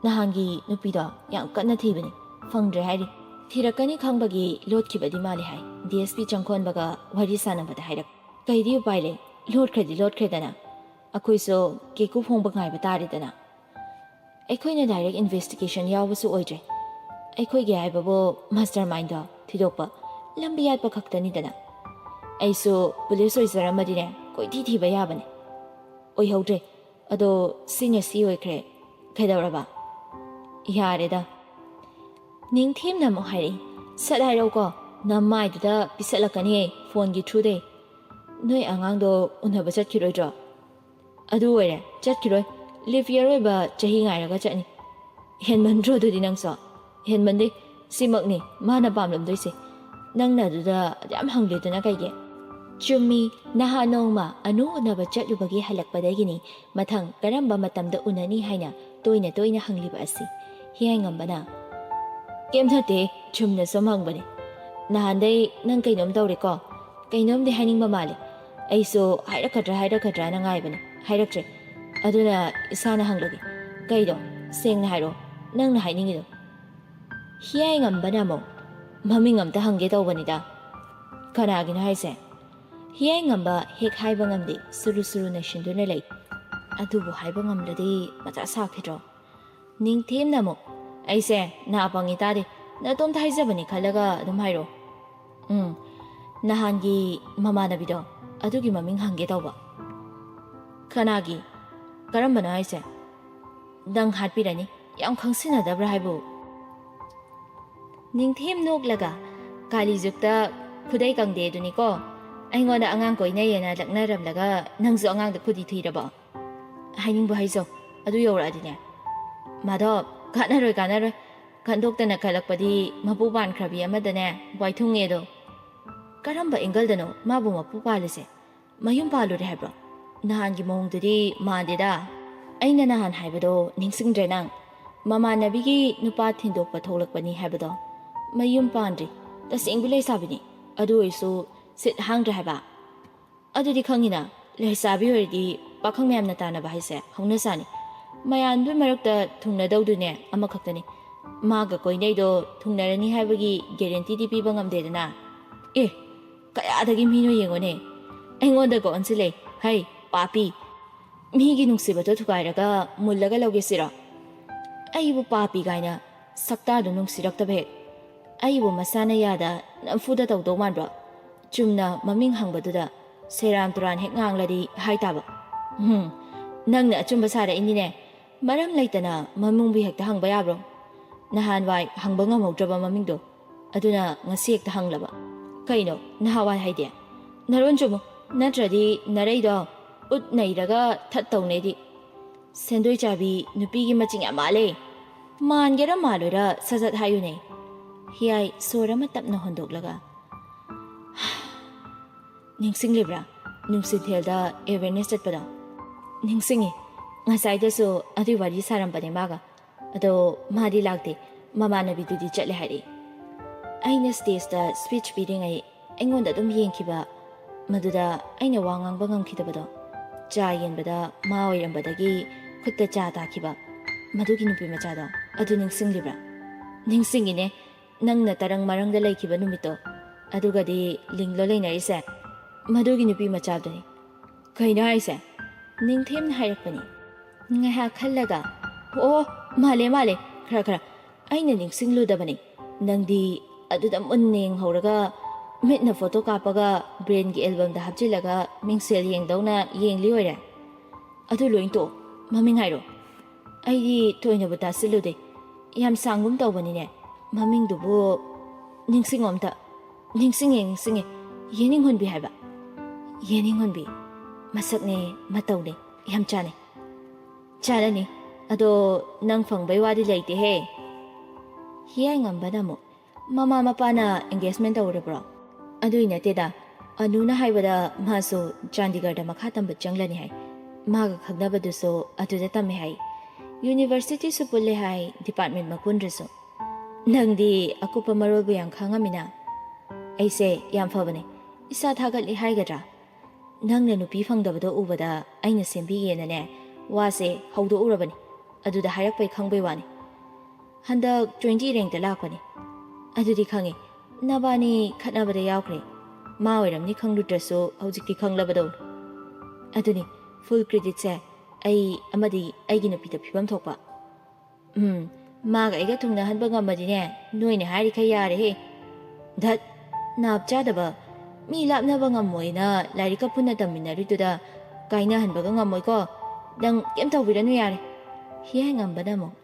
"ꯅꯍꯥꯟꯒꯤ ꯅꯨꯄꯤꯗꯣ ꯌꯥꯝ ꯀꯟꯅ ꯊꯤꯕꯅꯤ, ꯐꯪꯗ꯭ꯔꯦ ꯍꯥꯏꯔꯤ꯫ ꯊꯤꯔꯛꯀꯅꯤ ꯈꯪꯕꯒꯤ ꯂꯣꯠꯈꯤꯕꯗꯤ ꯃꯥꯜꯂꯤ ꯍꯥꯏ꯫ DSP ꯆꯪꯈꯣꯟꯕꯒ ꯋꯥꯔꯤ ꯁꯥꯟꯅꯕꯗ ꯍꯥꯏꯔꯛ꯫ ꯀꯩꯗꯤ ꯎꯄꯥꯏ ꯂꯩ, ꯂꯣꯠꯈ꯭ꯔꯗꯤ ꯂꯣꯠꯈ꯭ꯔꯦꯗꯅ꯫ ꯑꯩꯈꯣꯏꯁꯨ ꯀꯦꯀꯨ ꯐꯣꯡꯕ ꯉꯥꯏꯕ ꯇꯥꯔꯦꯗꯅ꯫ ꯑꯩꯈꯣꯏꯅ direct investigation ꯌꯥꯎꯕꯁꯨ ꯑꯣꯏꯗ꯭ꯔꯦ꯫ ꯑꯩꯈꯣꯏꯒꯤ ꯍꯥꯏꯕꯕꯨ mastermindꯗꯣ ꯊꯤꯗꯣꯛꯄ, ꯂꯝꯕꯤ ꯌꯥꯠꯄ ꯈꯛꯇꯅꯤꯗꯅ꯫ ꯑꯩꯁꯨ police ꯑꯣꯏꯖꯔꯝꯃꯗꯤꯅꯦ ꯀꯣꯏꯊꯤ ꯊꯤꯕ ꯌꯥꯕꯅꯦ꯫ ꯑꯣꯏꯍꯧꯗ꯭ꯔꯦ꯫ ꯑꯗꯣ ꯁꯤꯅ ꯁꯤ ꯑꯣꯏꯈ꯭ꯔꯦ꯫ ꯀꯩꯗꯧꯔꯕ?" "ꯌꯥꯔꯦꯗ꯫" ꯅꯤꯡꯊꯦꯝꯅ ꯑꯃꯨꯛ ꯍꯥꯏꯔꯛꯏ, ꯁꯠ ꯍꯥꯏꯔꯛꯎꯀꯣ, ꯅꯃꯥꯏꯗꯨꯗ ꯄꯤꯁꯠꯂꯛꯀꯅꯤꯌꯦ ꯐꯣꯟꯒꯤ ꯊ꯭ꯔꯨꯗꯩ꯫ ꯅꯣꯏ ꯑꯉꯥꯡꯗꯣ ꯎꯅꯕ ꯆꯠꯈꯤꯔꯣꯏꯗ꯭ꯔꯣ? ꯑꯗꯨ ꯑꯣꯏꯔꯦ, ꯆꯠꯈꯤꯔꯣꯏ꯫ ꯂꯤꯞ ꯌꯔ ꯑꯣꯏꯕ ꯆꯍꯤ ꯉꯥꯏꯔꯒ ꯆꯠꯅꯤ꯫ ꯍꯦꯟꯃꯟꯗ꯭ꯔꯣ ꯑꯗꯨꯗꯤ ꯅꯪꯁꯨ? ꯍꯦꯟꯃꯟꯗꯦ꯫ ꯁꯤꯃꯛꯅꯤ ꯃꯥꯅ ꯄꯥꯝꯂꯝꯗꯣꯏꯁꯦ꯫ ꯅꯪꯅ ꯑꯗꯨꯗ ꯌꯥꯝ ꯍꯪꯂꯤꯗꯨꯅ ꯀꯩꯒꯤ? ꯆꯨꯝꯃꯤ, ꯅꯍꯥꯟ ꯅꯣꯡꯃ ꯑꯅꯨ ꯎꯅꯕ ꯆꯠꯂꯨꯕꯒꯤ ꯍꯜꯂꯛꯄꯗꯒꯤꯅꯤ ꯃꯊꯪ ꯀꯔꯝꯕ ꯃꯇꯝꯗ ꯎꯅꯅꯤ ꯍꯥꯏꯅ ꯇꯣꯏꯅ ꯇꯣꯏꯅ ꯍꯪꯂꯤꯕ ꯑꯁꯤ꯫ ꯍꯤꯌꯥꯏꯉꯝꯕꯅ, "ꯀꯩꯝ ꯅꯠꯇꯦ, ꯆꯨꯝꯅ ꯁꯨꯝ ꯍꯪꯕꯅꯦ꯫ ꯅꯍꯥꯟꯗꯩ ꯅꯪ ꯀꯩꯅꯣꯝ ꯇꯧꯔꯦꯀꯣ? ꯀꯩꯅꯣꯝꯗꯤ ꯍꯥꯏꯅꯤꯡꯕ ꯃꯥꯜꯂꯦ꯫ ꯑꯩꯁꯨ ꯍꯥꯏꯔꯛꯀꯗ꯭ꯔꯥ ꯍꯥꯏꯔꯛꯀꯗ꯭ꯔꯥꯅ ꯉꯥꯏꯕꯅꯦ, ꯍꯥꯏꯔꯛꯇ꯭ꯔꯦ꯫ ꯑꯗꯨꯅ ꯏꯁꯥꯅ ꯍꯪꯂꯒꯦ꯫ ꯀꯩꯅꯣ? ꯁꯦꯡꯅ ꯍꯥꯏꯔꯣ, ꯅꯪꯅ ꯍꯥꯏꯅꯤꯡꯉꯤꯗꯣ?" ꯍꯤꯌꯥꯏꯉꯝꯕꯅ ꯑꯃꯨꯛ, "ꯃꯃꯤꯡ ꯑꯝꯇ ꯍꯪꯒꯦ ꯇꯧꯕꯅꯤꯗ꯫" "ꯀꯅꯥꯒꯤꯅꯣ ꯍꯥꯏꯁꯦ?" ꯍꯤꯌꯥꯏꯉꯝꯕ ꯍꯦꯛ ꯍꯥꯏꯕ ꯉꯝꯗꯦ, ꯁꯨꯔꯨ ꯁꯨꯔꯨ ꯅꯩꯁꯤꯟꯗꯨꯅ ꯂꯩ꯫ "ꯑꯗꯨꯕꯨ ꯍꯥꯏꯕ ꯉꯝꯂꯗꯤ ꯃꯊꯥ ꯁꯥꯈꯤꯗ꯭ꯔꯣ?" ꯅꯤꯡꯊꯦꯝꯅ ꯑꯃꯨꯛ, "ꯑꯩꯁꯦ ꯅꯥ ꯄꯪꯉꯤ ꯇꯥꯗꯦ, ꯅꯇꯣꯝꯇ ꯍꯥꯏꯖꯕꯅꯤ ꯈꯜꯂꯒ ꯑꯗꯨꯝ ꯍꯥꯏꯔꯛꯑꯣ꯫" "ꯎꯝ, ꯅꯍꯥꯟꯒꯤ ꯃꯃꯥꯟꯅꯕꯤꯗꯣ, ꯑꯗꯨꯒꯤ ꯃꯃꯤꯡ ꯍꯪꯒꯦ ꯇꯧꯕ꯫" "ꯀꯅꯥꯒꯤ? ꯀꯔꯝꯕꯅꯣ ꯍꯥꯏꯁꯦ?" "ꯅꯪ ꯍꯥꯠꯄꯤꯔꯅꯤ, ꯌꯥꯝ ꯈꯪꯁꯤꯟꯅꯗꯕ꯭ꯔꯥ ꯍꯥꯏꯕꯨ?" ꯅꯤꯡꯊꯦꯝ ꯅꯣꯛꯂꯒ, "ꯀꯥꯂꯤꯖꯨꯛꯇ ꯈꯨꯗꯩ ꯀꯪꯗꯦ ꯑꯗꯨꯅꯤꯀꯣ꯫ ꯑꯩꯉꯣꯟꯗ ꯑꯉꯥꯡ ꯀꯣꯏꯅꯩꯌꯦꯅ ꯂꯛꯅꯔꯝꯂꯒ ꯅꯪꯁꯨ ꯑꯉꯥꯡꯗ ꯈꯨꯗꯤ ꯊꯤꯔꯕꯣ? ꯍꯥꯏꯅꯤꯡꯕ ꯍꯥꯏꯖꯧ, ꯑꯗꯨ ꯌꯧꯔꯛꯑꯗꯤꯅꯦ꯫" "ꯃꯥꯙꯕ, ꯀꯥꯟꯅꯔꯣꯏ, ꯀꯥꯟꯅꯔꯣꯏ꯫ ꯈꯟꯗꯣꯛꯇꯅ ꯈꯜꯂꯛꯄꯗꯤ ꯃꯄꯨ ꯄꯥꯟꯈ꯭ꯔꯕꯤ ꯑꯃꯗꯅꯦ ꯋꯥꯏꯊꯨꯡꯉꯦꯗꯣ꯫" "ꯀꯔꯝꯕ ꯑꯦꯡꯒꯜꯗꯅꯣ ꯃꯥꯕꯨ ꯃꯄꯨ ꯄꯥꯜꯂꯤꯁꯦ? ꯃꯌꯨꯝ ꯄꯥꯜꯂꯨꯔꯦ ꯍꯥꯏꯕ꯭ꯔꯣ? ꯅꯍꯥꯟꯒꯤ ꯃꯑꯣꯡꯗꯨꯗꯤ ꯃꯥꯟꯗꯦꯗ꯫" "ꯑꯩꯅ ꯅꯍꯥꯟ ꯍꯥꯏꯕꯗꯣ ꯅꯤꯡꯁꯤꯡꯗ꯭ꯔꯦ ꯅꯪ? ꯃꯃꯥꯟꯅꯕꯤꯒꯤ ꯅꯨꯄꯥ ꯊꯤꯟꯗꯣꯛꯄ ꯊꯣꯛꯂꯛꯄꯅꯤ ꯍꯥꯏꯕꯗꯣ꯫ ꯃꯌꯨꯝ ꯄꯥꯟꯗ꯭ꯔꯤ, ꯇꯁꯦꯡꯕꯤ ꯂꯩꯁꯥꯕꯤꯅꯤ꯫ ꯑꯗꯨ ꯑꯣꯏꯔꯁꯨ ꯁꯤꯠ ꯍꯥꯡꯗ꯭ꯔꯦ ꯍꯥꯏꯕ꯫" "ꯑꯗꯨꯗꯤ ꯈꯪꯉꯤꯅ, ꯂꯩꯁꯥꯕꯤ ꯑꯣꯏꯔꯗꯤ ꯄꯥꯈꯪ ꯃꯌꯥꯝꯅ ꯇꯥꯟꯅꯕ ꯍꯥꯏꯁꯦ ꯍꯧꯅꯁꯥꯅꯤ꯫ ꯃꯌꯥꯝꯗꯨꯒꯤ ꯃꯔꯛꯇ ꯊꯨꯡꯅꯗꯧꯗꯨꯅꯦ ꯑꯃꯈꯛꯇꯅꯤ꯫ ꯃꯥꯒ ꯀꯣꯏꯅꯩꯗꯣ ꯊꯨꯡꯅꯔꯅꯤ ꯍꯥꯏꯕꯒꯤ ꯒꯦꯔꯦꯟꯇꯤꯗꯤ ꯄꯤꯕ ꯉꯝꯗꯦꯗꯅ꯫" "ꯑꯦ, ꯀꯌꯥꯗꯒꯤ ꯃꯤꯅꯣ ꯌꯦꯡꯉꯣꯅꯦ꯫ ꯑꯩꯉꯣꯟꯗꯒ ꯑꯣꯟꯁꯤꯜꯂꯦ꯫ ꯍꯩ, ꯄꯥꯄꯤ꯫ ꯃꯤꯒꯤ ꯅꯨꯡꯁꯤꯕꯗꯣ ꯊꯨꯒꯥꯏꯔꯒ ꯃꯨꯜꯂꯒ ꯂꯧꯒꯦ ꯁꯤꯔꯣ? ꯑꯩꯕꯨ ꯄꯥꯄꯤ ꯀꯥꯏꯅ ꯁꯛꯇꯥꯗꯨ ꯅꯨꯡꯁꯤꯔꯛꯇꯕ ꯍꯦꯛ꯫ ꯑꯩꯕꯨ ꯃꯁꯥꯅ ꯌꯥꯗ ꯅꯝꯐꯨꯗ ꯇꯧꯗꯧ ꯃꯥꯟꯕ꯭ꯔꯣ? ꯆꯨꯝꯅ ꯃꯃꯤꯡ ꯍꯪꯕꯗꯨꯗ ꯁꯦꯔꯥꯟ ꯇꯨꯔꯥꯟ ꯍꯦꯛ ꯉꯥꯡꯂꯗꯤ ꯍꯥꯏ ꯇꯥꯕ꯫ ꯎꯝ, ꯅꯪꯅ ꯑꯆꯨꯝꯕ ꯁꯥꯔꯛꯏꯅꯤꯅꯦ꯫ ꯃꯔꯝ ꯂꯩꯇꯅ ꯃꯃꯤꯡꯕꯨ ꯍꯦꯛꯇ ꯍꯪꯕ ꯌꯥꯕ꯭ꯔꯣ? ꯅꯍꯥꯟꯋꯥꯏ ꯍꯪꯕ ꯉꯝꯍꯧꯗ꯭ꯔꯕ ꯃꯃꯤꯡꯗꯣ꯫ ꯑꯗꯨꯅ ꯉꯁꯤ ꯍꯦꯛꯇ ꯍꯪꯂꯕ꯫ "ꯀꯩꯅꯣ ꯅꯍꯥꯟꯋꯥꯏ ꯍꯥꯏꯗꯤ? ꯅꯔꯣꯟ ꯆꯨꯝꯃꯨ, ꯅꯠꯇ꯭ꯔꯗꯤ ꯅꯔꯩꯗꯣ ꯎꯠ ꯅꯩꯔꯒ ꯊꯠꯇꯧꯅꯦꯗꯤ꯫ ꯁꯦꯟꯗꯣꯏ ꯆꯥꯕꯤ ꯅꯨꯄꯤꯒꯤ ꯃꯆꯤꯡ ꯌꯥꯝ ꯃꯥꯜꯂꯦ꯫ ꯃꯥꯟꯒꯦꯔꯥ ꯃꯥꯜꯂꯣꯏꯔꯥ ꯁꯠ ꯁꯠ ꯍꯥꯏꯌꯨꯅꯦ"꯫ ꯍꯤꯌꯥꯏ ꯁꯣꯔ ꯑꯃ ꯇꯞꯅ ꯍꯣꯟꯗꯣꯛꯂꯒ, "ꯅꯤꯡꯁꯤꯡꯂꯤꯕ꯭ꯔꯥ? ꯅꯨꯡꯁꯤꯊꯦꯜꯗ ꯑꯦꯋꯦꯔꯅꯦꯁ ꯆꯠꯄꯗꯣ?" "ꯅꯤꯡꯁꯤꯡꯉꯤ꯫ ꯉꯁꯥꯏꯗꯁꯨ ꯑꯗꯨꯏ ꯋꯥꯔꯤ ꯁꯥꯔꯝꯕꯅꯦ ꯃꯥꯒ꯫ ꯑꯗꯣ ꯃꯥꯗꯤ ꯂꯥꯛꯇꯦ꯫ ꯃꯃꯥꯟꯅꯕꯤꯗꯨꯗꯤ ꯆꯠꯂꯦ ꯍꯥꯏꯔꯛꯏ"꯫ ꯑꯩꯅ ꯁ꯭ꯇꯦꯖꯇ ꯁ꯭ꯄꯤꯆ ꯄꯤꯔꯤꯉꯩ ꯑꯩꯉꯣꯟꯗ ꯑꯗꯨꯝ ꯌꯦꯡꯈꯤꯕ, ꯃꯗꯨꯗ ꯑꯩꯅ ꯋꯥ ꯉꯥꯡꯕ ꯉꯝꯈꯤꯗꯕꯗꯣ꯫ ꯆꯥ ꯌꯦꯟꯕꯗ ꯃꯥ ꯑꯣꯏꯔꯝꯕꯗꯒꯤ ꯈꯨꯠꯇ ꯆꯥ ꯇꯥꯈꯤꯕ, ꯃꯗꯨꯒꯤ ꯅꯨꯄꯤ ꯃꯆꯥꯗꯣ꯫ ꯑꯗꯨ ꯅꯤꯡꯁꯤꯡꯂꯤꯕ꯭ꯔꯥ? ꯅꯤꯡꯁꯤꯡꯉꯤꯅꯦ꯫ ꯅꯪꯅ ꯇꯔꯪ ꯃꯔꯪꯗ ꯂꯩꯈꯤꯕ ꯅꯨꯃꯤꯠꯇꯣ꯫ ꯑꯗꯨꯒꯗꯤ ꯂꯤꯡꯂꯣ ꯂꯩꯅꯔꯤꯁꯦ? ꯃꯗꯨꯒꯤ ꯅꯨꯄꯤ ꯃꯆꯥꯗꯨꯅꯤ꯫ ꯀꯩꯅꯣ ꯍꯥꯏꯁꯦ? ꯅꯤꯡꯊꯦꯝꯅ ꯍꯥꯏꯔꯛꯄꯅꯤ꯫ ꯉꯥꯏꯍꯥꯛ ꯈꯜꯂꯒ, "ꯑꯣ, ꯃꯥꯜꯂꯦ, ꯃꯥꯜꯂꯦ, ꯈꯔ, ꯈꯔ꯫ ꯑꯩꯅ ꯅꯤꯡꯁꯤꯡꯂꯨꯗꯕꯅꯤ꯫ ꯅꯪꯗꯤ ꯑꯗꯨꯗ ꯃꯨꯟꯅ ꯌꯦꯡꯍꯧꯔꯒ, ꯃꯤꯠꯅ ꯐꯣꯇꯣ ꯀꯥꯞꯄꯒ, ꯕ꯭ꯔꯦꯟꯒꯤ ꯑꯦꯜꯕꯝꯗ ꯍꯥꯞꯆꯤꯜꯂꯒ, ꯃꯤꯡꯁꯦꯜ ꯌꯦꯡꯗꯧꯅ ꯌꯦꯡꯂꯤ ꯑꯣꯏꯔꯦ꯫ ꯑꯗꯨ ꯂꯣꯏ ꯇꯣꯛ, ꯃꯃꯤꯡ ꯍꯥꯏꯔꯣ"꯫ ꯑꯩꯗꯤ ꯊꯣꯏꯅꯕꯨ ꯇꯥꯁꯤꯜꯂꯨꯗꯦ꯫ ꯌꯥꯝ ꯁꯥꯡꯒꯨꯝ ꯇꯧꯕꯅꯤꯅꯦ꯫ ꯃꯃꯤꯡꯗꯨꯕꯨ ꯅꯤꯡꯁꯤꯡꯉꯣ ꯑꯝꯇ꯫ "ꯅꯤꯡꯁꯤꯡꯉꯦ, ꯅꯤꯡꯁꯤꯡꯉꯦ꯫ ꯌꯦꯅꯤꯡꯍꯣꯟꯕꯤ ꯍꯥꯏꯕ"꯫ "ꯌꯦꯅꯤꯡꯍꯣꯟꯕꯤ꯫ ꯃꯁꯛꯅꯦ, ꯃꯇꯧꯅꯦ꯫ ꯌꯥꯝ ꯆꯥꯅꯩ"꯫ "ꯆꯥꯅꯅꯤ꯫ ꯑꯗꯣ ꯅꯪ ꯐꯪꯕꯩ ꯋꯥꯗꯤ ꯂꯩꯇꯦꯍꯦ"꯫ ꯍꯤꯌꯥꯏꯉꯝꯕꯅ ꯑꯃꯨꯛ, "ꯃꯃꯥ ꯃꯄꯥꯅ ꯑꯦꯡꯒꯦꯖꯃꯦꯟ ꯇꯧꯔꯕ꯭ꯔꯣ?" "ꯑꯗꯨꯏ ꯅꯠꯇꯦꯗ, ꯑꯅꯨꯅ ꯍꯥꯏꯕꯗ ꯃꯥꯁꯨ ꯆꯥꯟꯗꯤꯒꯔꯗ ꯃꯈꯥ ꯇꯝꯕ ꯆꯪꯂꯅꯤ ꯍꯥꯏ꯫ ꯃꯥꯒ ꯈꯪꯅꯕꯗꯨꯁꯨ ꯑꯗꯨꯗ ꯇꯝꯃꯦ ꯍꯥꯏ꯫ ꯌꯨꯅꯤꯚꯔꯁꯤꯇꯤꯁꯨ ꯄꯨꯜꯂꯦ ꯍꯥꯏ, ꯗꯤꯄꯥꯔꯠꯃꯦꯟ ꯃꯄꯨꯟꯗꯁꯨ"꯫ "ꯅꯪꯗꯤ ꯑꯀꯨꯞꯄ ꯃꯔꯣꯜꯕꯨ ꯌꯥꯝ ꯈꯪꯉꯝꯃꯤꯅ"꯫ "ꯑꯩꯁꯦ ꯌꯥꯝ ꯐꯕꯅꯦ, ꯏꯁꯥ ꯊꯥꯒꯠꯂꯤ ꯍꯥꯏꯒꯗ꯭ꯔꯥ? ꯅꯪꯅ ꯅꯨꯄꯤ ꯐꯪꯗꯕꯗꯣ ꯎꯕꯗ ꯑꯩꯅ ꯁꯦꯝꯕꯤꯒꯦꯅꯅꯦ, ꯋꯥꯁꯦ ꯍꯧꯗꯣꯛꯎꯔꯕꯅꯤ꯫ ꯑꯗꯨꯗ ꯍꯥꯏꯔꯛꯄꯩ ꯈꯪꯕꯩ ꯋꯥꯅꯤ꯫ ꯍꯟꯗꯛ ꯇ꯭ꯋꯦꯟꯇꯤ ꯔꯦꯡꯛꯇ ꯂꯥꯛꯄꯅꯤ"꯫ "ꯑꯗꯨꯗꯤ ꯈꯪꯉꯤ꯫ ꯅꯕꯥꯅꯤ ꯈꯠꯅꯕꯗ ꯌꯥꯎꯈ꯭ꯔꯦ꯫ ꯃꯥ ꯑꯣꯏꯔꯝꯅꯤ ꯈꯪꯂꯨꯗ꯭ꯔꯁꯨ ꯍꯧꯖꯤꯛꯇꯤ ꯈꯪꯂꯕꯗꯧꯅꯤ"꯫ "ꯑꯗꯨꯅꯤ, ꯐꯨꯜ ꯀ꯭ꯔꯦꯗꯤꯠꯁꯦ ꯑꯩ ꯑꯃꯗꯤ ꯑꯩꯒꯤ ꯅꯨꯄꯤꯗ ꯐꯤꯕꯝ ꯊꯣꯛꯄ"꯫ "ꯎꯝ, ꯃꯥꯒ ꯑꯩꯒ ꯊꯨꯡꯅꯍꯟꯕ ꯉꯝꯃꯗꯤꯅꯦ, ꯅꯣꯏꯅ ꯍꯥꯏꯔꯤꯈꯩ ꯌꯥꯔꯦꯍꯦ"꯫ "ꯙꯠ, ꯅꯥꯞ ꯆꯥꯗꯕ꯫ ꯃꯤ ꯂꯥꯞꯅꯕ ꯉꯝꯃꯣꯏꯅ ꯂꯥꯏꯔꯤꯛꯀ ꯄꯨꯟꯅ ꯇꯝꯃꯤꯟꯅꯔꯤꯗꯨꯗ ꯀꯥꯏꯅꯍꯟꯕꯒ ꯉꯝꯃꯣꯏꯀꯣ꯫ ꯅꯪ ꯀꯩꯝ ꯇꯧꯕꯤꯔꯅꯨ ꯌꯥꯔꯦ"꯫ ꯍꯤꯌꯥꯏꯉꯝꯕꯅ ꯑꯃꯨꯛ,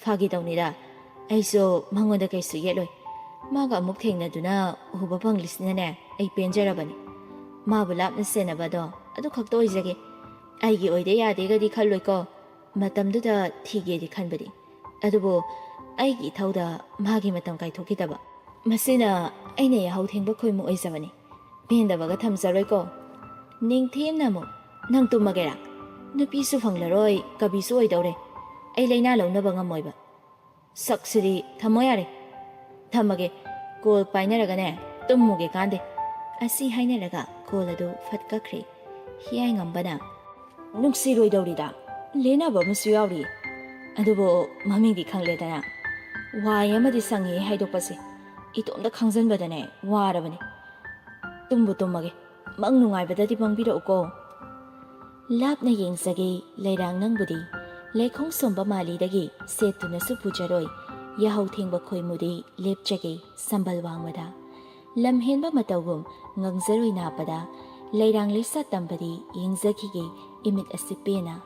"ꯐꯥꯒꯤ ꯇꯧꯅꯤꯗ꯫ ꯑꯩꯁꯨ ꯃꯉꯣꯟꯗ ꯀꯩꯁꯨ ꯌꯦꯠꯂꯣꯏ꯫ ꯃꯥꯒ ꯑꯃꯨꯛ ꯊꯦꯡꯅꯗꯨꯅ ꯎꯕ ꯐꯪꯂꯤꯁꯤꯅꯅꯦ, ꯑꯩ ꯄꯦꯟꯖꯔꯕꯅꯤ꯫ ꯃꯥꯕꯨ ꯂꯥꯞꯅ ꯁꯦꯟꯅꯕꯗꯣ ꯑꯗꯨ ꯈꯛꯇ ꯑꯣꯏꯖꯒꯦ꯫ ꯑꯩꯒꯤ ꯑꯣꯏꯗ ꯌꯥꯗꯦꯒꯗꯤ ꯈꯜꯂꯣꯏꯀꯣ꯫ ꯃꯇꯝꯗꯨꯗ ꯊꯤꯒꯦꯗꯤ ꯈꯟꯕꯅꯤ, ꯑꯗꯨꯕꯨ ꯑꯩꯒꯤ ꯏꯊꯧꯗ ꯃꯥꯒꯤ ꯃꯇꯝ ꯀꯥꯏꯊꯣꯛꯈꯤꯗꯕ꯫ ꯃꯁꯤꯅ ꯑꯩꯅ ꯌꯥꯍꯧ ꯊꯦꯡꯕ ꯈꯣꯏꯃꯨ ꯑꯣꯏꯖꯕꯅꯤ꯫ ꯄꯦꯟꯗꯕꯒ ꯊꯝꯖꯔꯣꯏꯀꯣ꯫ ꯅꯤꯡꯊꯦꯝꯅ ꯑꯃꯨꯛ, "ꯅꯪ ꯇꯨꯝꯃꯒꯦꯔꯥ? ꯅꯨꯄꯤꯁꯨ ꯐꯪꯂꯔꯣꯏ, ꯀꯕꯤꯁꯨ ꯑꯣꯏꯗꯧꯔꯦ꯫ ꯑꯩ ꯂꯥꯏꯅꯥ ꯂꯧꯅꯕ ꯉꯝꯃꯣꯏꯕ꯫ ꯁꯛꯁꯤꯗꯤ, ꯊꯝꯃꯣ ꯌꯥꯔꯦ꯫ ꯊꯝꯃꯒꯦ꯫ ꯀꯣꯜ ꯄꯥꯏꯅꯔꯒꯅꯦ, ꯇꯨꯝꯃꯨꯒꯦ ꯀꯥꯟꯗꯦ"꯫ ꯑꯁꯤ ꯍꯥꯏꯅꯔꯒ ꯀꯣꯜ ꯑꯗꯨ ꯐꯠ ꯀꯛꯈ꯭ꯔꯦ꯫ ꯍꯤꯌꯥꯏꯉꯝꯕꯅ, "ꯅꯨꯡꯁꯤꯔꯣꯏꯗꯧꯔꯤꯗ, ꯂꯦꯟꯅꯕ ꯑꯃꯁꯨ ꯌꯥꯎꯔꯤ꯫ ꯑꯗꯨꯕꯨ ꯃꯃꯤꯡꯗꯤ ꯈꯪꯂꯦꯗꯅ꯫ ꯋꯥꯏ ꯑꯃꯗꯤ ꯁꯪꯉꯦ ꯍꯥꯏꯗꯣꯛꯄꯁꯦ꯫ ꯏꯇꯣꯝꯇ ꯈꯪꯖꯟꯕꯗꯅꯦ ꯋꯥꯔꯕꯅꯤ꯫ ꯇꯨꯝꯕꯨ ꯇꯨꯝꯃꯒꯦ꯫ ꯃꯪ ꯅꯨꯡꯉꯥꯏꯕꯗꯗꯤ ꯃꯪꯕꯤꯔꯛꯎꯀꯣ"꯫ ꯂꯥꯞꯅ ꯌꯦꯡꯖꯒꯦ ꯂꯩꯔꯥꯡ ꯅꯪꯕꯨꯗꯤ, ꯂꯩꯈꯣꯡ ꯁꯣꯝꯕ ꯃꯥꯂꯤꯗꯒꯤ ꯁꯦꯠꯇꯨꯅꯁꯨ ꯄꯨꯖꯔꯣꯏ꯫ ꯌꯥꯍꯧ ꯊꯦꯡꯕ ꯈꯣꯏꯃꯨꯗꯤ ꯂꯦꯞꯆꯒꯦ ꯁꯝꯕꯜ ꯋꯥꯡꯃꯗ꯫ ꯂꯝꯍꯦꯟꯕ ꯃꯇꯧꯒꯨꯝ ꯉꯪꯖꯔꯣꯏ ꯅꯥꯞꯄꯗ, ꯂꯩꯔꯥꯡ ꯂꯩꯁꯥ ꯇꯝꯕꯗꯤ ꯌꯦꯡꯖꯈꯤꯒꯦ ꯏꯃꯤꯠ ꯑꯁꯤ ꯄꯦꯟꯅ꯫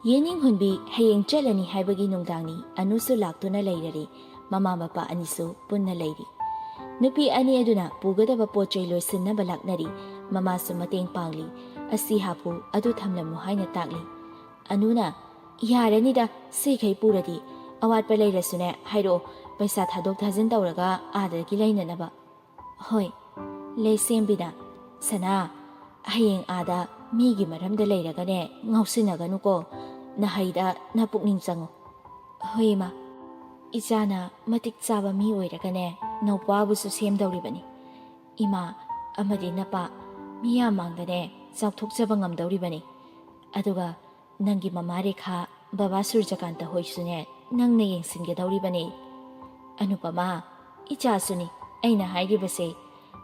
ꯌꯦꯅꯤꯡ ꯍꯨꯟꯕꯤ ꯍꯌꯦꯡ ꯆꯠꯂꯅꯤ ꯍꯥꯏꯕꯒꯤ ꯅꯨꯡꯗꯥꯡꯅꯤ꯫ ꯑꯅꯨꯁꯨ ꯂꯥꯛꯇꯨꯅ ꯂꯩꯔꯔꯦ꯫ ꯃꯃꯥ ꯃꯄꯥ ꯑꯅꯤꯁꯨ ꯄꯨꯟꯅ ꯂꯩꯔꯤ꯫ ꯅꯨꯄꯤ ꯑꯅꯤ ꯑꯗꯨꯅ ꯄꯨꯒꯗꯕ ꯄꯣꯠ ꯆꯩ ꯂꯣꯏꯁꯤꯟꯅꯕ ꯂꯥꯛꯅꯔꯤ꯫ ꯃꯃꯥꯁꯨ ꯃꯇꯦꯡ ꯄꯥꯡꯂꯤ꯫ "ꯑꯁꯤ ꯍꯥꯞꯄꯨ, ꯑꯗꯨ ꯊꯝꯂꯝꯃꯨ" ꯍꯥꯏꯅ ꯇꯥꯛꯂꯤ꯫ ꯑꯅꯨꯅ, "ꯌꯥꯔꯅꯤꯗ, ꯁꯤꯈꯩ ꯄꯨꯔꯗꯤ꯫ ꯑꯋꯥꯠꯄ ꯂꯩꯔꯁꯨꯅꯦ ꯍꯥꯏꯔꯛꯑꯣ, ꯄꯩꯁꯥ ꯊꯥꯗꯣꯛ ꯊꯥꯖꯤꯟ ꯇꯧꯔꯒ ꯑꯥꯗꯒꯤ ꯂꯩꯅꯅꯕ"꯫ "ꯍꯣꯏ, ꯂꯩꯁꯦꯝꯕꯤꯅ, ꯁꯅꯥ, ꯍꯌꯦꯡ ꯑꯥꯗ ꯃꯤꯒꯤ ꯃꯔꯝꯗ ꯂꯩꯔꯒꯅꯦ ꯉꯥꯎꯁꯤꯟꯅꯒꯅꯨꯀꯣ, ꯅꯍꯩꯗ ꯅꯄꯨꯛꯅꯤꯡ ꯆꯪꯉꯨ"꯫ "ꯍꯣꯏ ꯏꯃꯥ, ꯏꯆꯥꯅ ꯃꯇꯤꯛ ꯆꯥꯕ ꯃꯤ ꯑꯣꯏꯔꯒꯅꯦ ꯅꯧꯄꯥꯕꯨꯁꯨ ꯁꯦꯝꯗꯧꯔꯤꯕꯅꯤ꯫ ꯏꯃꯥ ꯑꯃꯗꯤ ꯅꯄꯥ ꯃꯤꯌꯥꯝ ꯃꯥꯡꯗꯅꯦ ꯆꯥꯎꯊꯣꯛꯆꯕ ꯉꯝꯗꯧꯔꯤꯕꯅꯤ꯫ ꯑꯗꯨꯒ ꯅꯪꯒꯤ ꯃꯃꯥ ꯔꯦꯈꯥ, ꯕꯕꯥ ꯁꯨꯔꯖꯀꯥꯟꯇ ꯍꯣꯏꯁꯨꯅꯦ ꯅꯪꯅ ꯌꯦꯡꯁꯤꯟꯒꯗꯧꯔꯤꯕꯅꯤ"꯫ "ꯑꯅꯨꯄꯃꯥ, ꯏꯆꯥꯁꯨꯅꯤ꯫ ꯑꯩꯅ ꯍꯥꯏꯔꯤꯕꯁꯦ,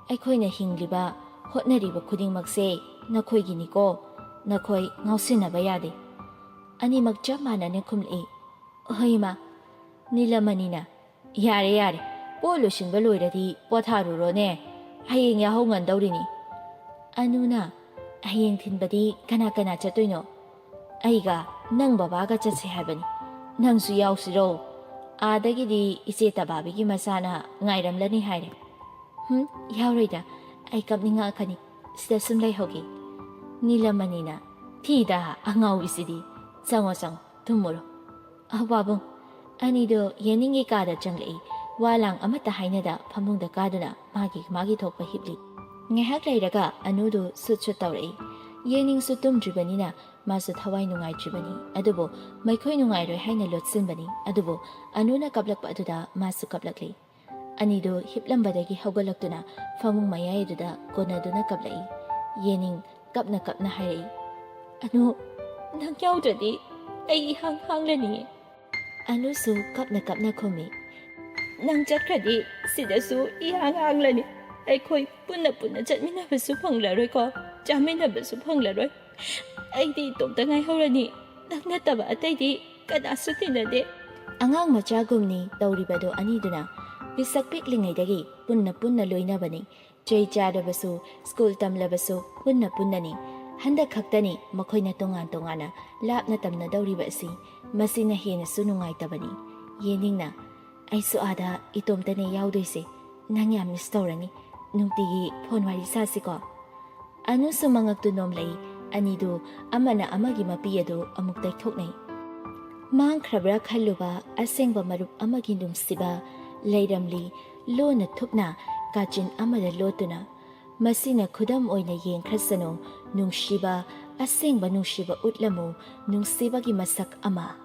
ꯑꯩꯈꯣꯏꯅ ꯍꯤꯡꯂꯤꯕ, ꯍꯣꯠꯅꯔꯤꯕ ꯈꯨꯗꯤꯡꯃꯛꯁꯦ ꯅꯈꯣꯏꯒꯤꯅꯤꯀꯣ꯫ ꯅꯈꯣꯏ ꯉꯥꯎꯁꯤꯟꯅꯕ ꯌꯥꯗꯦ"꯫ ꯑꯅꯤꯃꯛ ꯆꯞ ꯃꯥꯟꯅꯅ ꯈꯨꯝꯂꯛꯏ꯫ "ꯍꯣꯏ ꯏꯃꯥ"꯫ ꯅꯤꯂꯃꯅꯤꯅ, "ꯌꯥꯔꯦ, ꯌꯥꯔꯦ, ꯄꯣꯠ ꯂꯣꯏꯁꯤꯟꯕ ꯂꯣꯏꯔꯗꯤ ꯄꯣꯊꯥꯔꯨꯔꯣꯅꯦ, ꯍꯌꯦꯡ ꯌꯥꯍꯧ ꯉꯟꯗꯧꯔꯤꯅꯤ"꯫ ꯑꯅꯨꯅ, "ꯍꯌꯦꯡ ꯊꯤꯟꯕꯗꯤ ꯀꯅꯥ ꯀꯅꯥ ꯆꯠꯇꯣꯏꯅꯣ?" "ꯑꯩꯒ ꯅꯪ ꯕꯕꯥꯒ ꯆꯠꯁꯦ ꯍꯥꯏꯕꯅꯤ꯫ ꯅꯪꯁꯨ ꯌꯥꯎꯁꯤꯔꯣ?" "ꯑꯥꯗꯒꯤꯗꯤ ꯏꯆꯦ ꯇꯕꯥꯕꯤꯒꯤ ꯃꯆꯥꯅ ꯉꯥꯏꯔꯝꯂꯅꯤ ꯍꯥꯏꯔꯦ꯫" "ꯍꯨꯝ, ꯌꯥꯎꯔꯣꯏꯗ, ꯑꯩ ꯀꯞꯅꯤꯡꯉꯛꯀꯅꯤ, ꯁꯤꯗ ꯁꯨꯝ ꯂꯩꯍꯧꯒꯦ꯫" ꯅꯤꯂꯃꯅꯤꯅ, "ꯊꯤꯗ, ꯑꯉꯥꯎꯕꯤꯁꯤꯗꯤ꯫ ꯆꯪꯉꯣ, ꯆꯪꯉꯣ, ꯇꯨꯝꯃꯨꯔꯣ꯫" ꯑꯍꯣ ꯄꯥꯕꯨꯡ꯫ ꯑꯅꯤꯗꯣ ꯌꯦꯅꯤꯡꯒꯤ ꯀꯥꯗ ꯆꯪꯂꯛꯏ꯫ ꯋꯥ ꯂꯥꯡ ꯑꯃꯠꯇ ꯍꯥꯏꯅꯗ ꯐꯃꯨꯡꯗ ꯀꯥꯗꯨꯅ ꯃꯥꯒꯤ ꯃꯥꯒꯤ ꯊꯣꯛꯄ ꯍꯤꯞꯂꯤ꯫ ꯉꯥꯏꯍꯥꯛ ꯂꯩꯔꯒ ꯑꯅꯨꯗꯨ ꯁꯨꯠ ꯁꯨꯠ ꯇꯧꯔꯛꯏ꯫ ꯌꯦꯅꯤꯡꯁꯨ ꯇꯨꯝꯗ꯭ꯔꯤꯕꯅꯤꯅ ꯃꯥꯁꯨ ꯊꯋꯥꯏ ꯅꯨꯡꯉꯥꯏꯇ꯭ꯔꯤꯕꯅꯤ꯫ ꯑꯗꯨꯕꯨ ꯃꯈꯣꯏ ꯅꯨꯡꯉꯥꯏꯔꯣꯏ ꯍꯥꯏꯅ ꯂꯣꯠꯁꯤꯟꯕꯅꯤ꯫ ꯑꯗꯨꯕꯨ ꯑꯅꯨꯅ ꯀꯞꯂꯛꯄ ꯑꯗꯨꯗ ꯃꯥꯁꯨ ꯀꯞꯂꯛꯂꯤ꯫ ꯑꯅꯤꯗꯨ ꯍꯤꯞꯂꯝꯕꯗꯒꯤ ꯍꯧꯒꯠꯂꯛꯇꯨꯅ ꯐꯃꯨꯡ ꯃꯌꯥꯏ ꯑꯗꯨꯗ ꯀꯣꯟꯅꯗꯨꯅ ꯀꯞꯂꯛꯏ꯫ ꯌꯦꯅꯤꯡ ꯀꯞꯅ ꯀꯞꯅ ꯍꯥꯏꯔꯛꯏ, "ꯑꯅꯨ, ꯅꯪ ꯌꯥꯎꯗ꯭ꯔꯗꯤ ꯑꯩ ꯏꯍꯥꯡ ꯍꯥꯡꯂꯅꯤꯌꯦ꯫" ꯑꯅꯨꯁꯨ ꯀꯞꯅ ꯀꯞꯅ ꯈꯨꯝꯃꯤ, "ꯅꯪ ꯆꯠꯈ꯭ꯔꯗꯤ ꯁꯤꯗꯁꯨ ꯏꯍꯥꯡ ꯍꯥꯡꯂꯅꯤ꯫ ꯑꯩꯈꯣꯏ ꯄꯨꯟꯅ ꯄꯨꯟꯅ ꯆꯠꯃꯤꯟꯅꯕꯁꯨ ꯐꯪꯂꯔꯣꯏꯀꯣ, ꯆꯥꯃꯤꯟꯅꯕꯁꯨ ꯐꯪꯂꯔꯣꯏ꯫ ꯑꯩꯗꯤ ꯏꯇꯣꯝꯇ ꯉꯥꯏꯍꯧꯔꯅꯤ꯫ ꯅꯪ ꯅꯠꯇꯕ ꯑꯇꯩꯗꯤ ꯀꯅꯥꯁꯨ ꯇꯤꯟꯅꯗꯦ꯫" ꯑꯉꯥꯡ ꯃꯆꯥꯒꯨꯝꯅꯤ ꯇꯧꯔꯤꯕꯗꯣ ꯑꯅꯤꯗꯨꯅ꯫ ꯄꯤꯁꯛ ꯄꯤꯛꯂꯤꯉꯩꯗꯒꯤ ꯄꯨꯟꯅ ꯄꯨꯟꯅ ꯂꯣꯏꯅꯕꯅꯤ꯫ ꯆꯩ ꯆꯥꯔꯕꯁꯨ, ꯁ꯭ꯀꯨꯜ ꯇꯝꯂꯕꯁꯨ ꯄꯨꯟꯅ ꯄꯨꯟꯅꯅꯤ꯫ ꯍꯟꯗꯛ ꯈꯛꯇꯅꯤ ꯃꯈꯣꯏꯅ ꯇꯣꯉꯥꯟ ꯇꯣꯉꯥꯟꯅ ꯂꯥꯞꯅ ꯇꯝꯅꯗꯧꯔꯤꯕ ꯑꯁꯤ꯫ ꯃꯁꯤꯅ ꯍꯦꯟꯅꯁꯨ ꯅꯨꯡꯉꯥꯏꯇꯕꯅꯤ꯫ ꯌꯦꯅꯤꯡꯅ, "ꯑꯩꯁꯨ ꯑꯥꯗ ꯏꯇꯣꯝꯇꯅꯦ ꯌꯥꯎꯗꯣꯏꯁꯦ꯫ ꯅꯪ ꯌꯥꯝ ꯃꯤꯁ ꯇꯧꯔꯅꯤ꯫ ꯅꯨꯡꯇꯤꯒꯤ ꯐꯣꯟ ꯋꯥꯔꯤ ꯁꯥꯁꯤꯀꯣ?" ꯑꯅꯨꯁꯨ ꯃꯉꯛꯇꯨ ꯅꯣꯝꯂꯛꯏ꯫ ꯑꯅꯤꯗꯨ ꯑꯃꯅ ꯑꯃꯒꯤ ꯃꯄꯤ ꯑꯗꯨ ꯑꯃꯨꯛ ꯇꯩꯊꯣꯛꯅꯩ꯫ ꯃꯥꯡꯈ꯭ꯔꯕ꯭ꯔꯥ ꯈꯜꯂꯨꯕ ꯑꯁꯦꯡꯕ ꯃꯔꯨꯞ ꯑꯃꯒꯤ ꯅꯨꯡꯁꯤꯕ ꯂꯩꯔꯝꯂꯤ꯫ ꯂꯣꯟꯅ ꯊꯨꯞꯅ ꯀꯥꯆꯤꯟ ꯑꯃꯗ ꯂꯣꯠꯇꯨꯅ꯫ ꯃꯁꯤꯅ ꯈꯨꯗꯝ ꯑꯣꯏꯅ ꯌꯦꯡꯈ꯭ꯔꯁꯅꯨ, ꯅꯨꯡꯁꯤꯕ, ꯑꯁꯦꯡꯕ ꯅꯨꯡꯁꯤꯕ ꯎꯠꯂꯝꯃꯨ, ꯅꯨꯡꯁꯤꯕꯒꯤ ꯃꯁꯛ ꯑꯃ꯫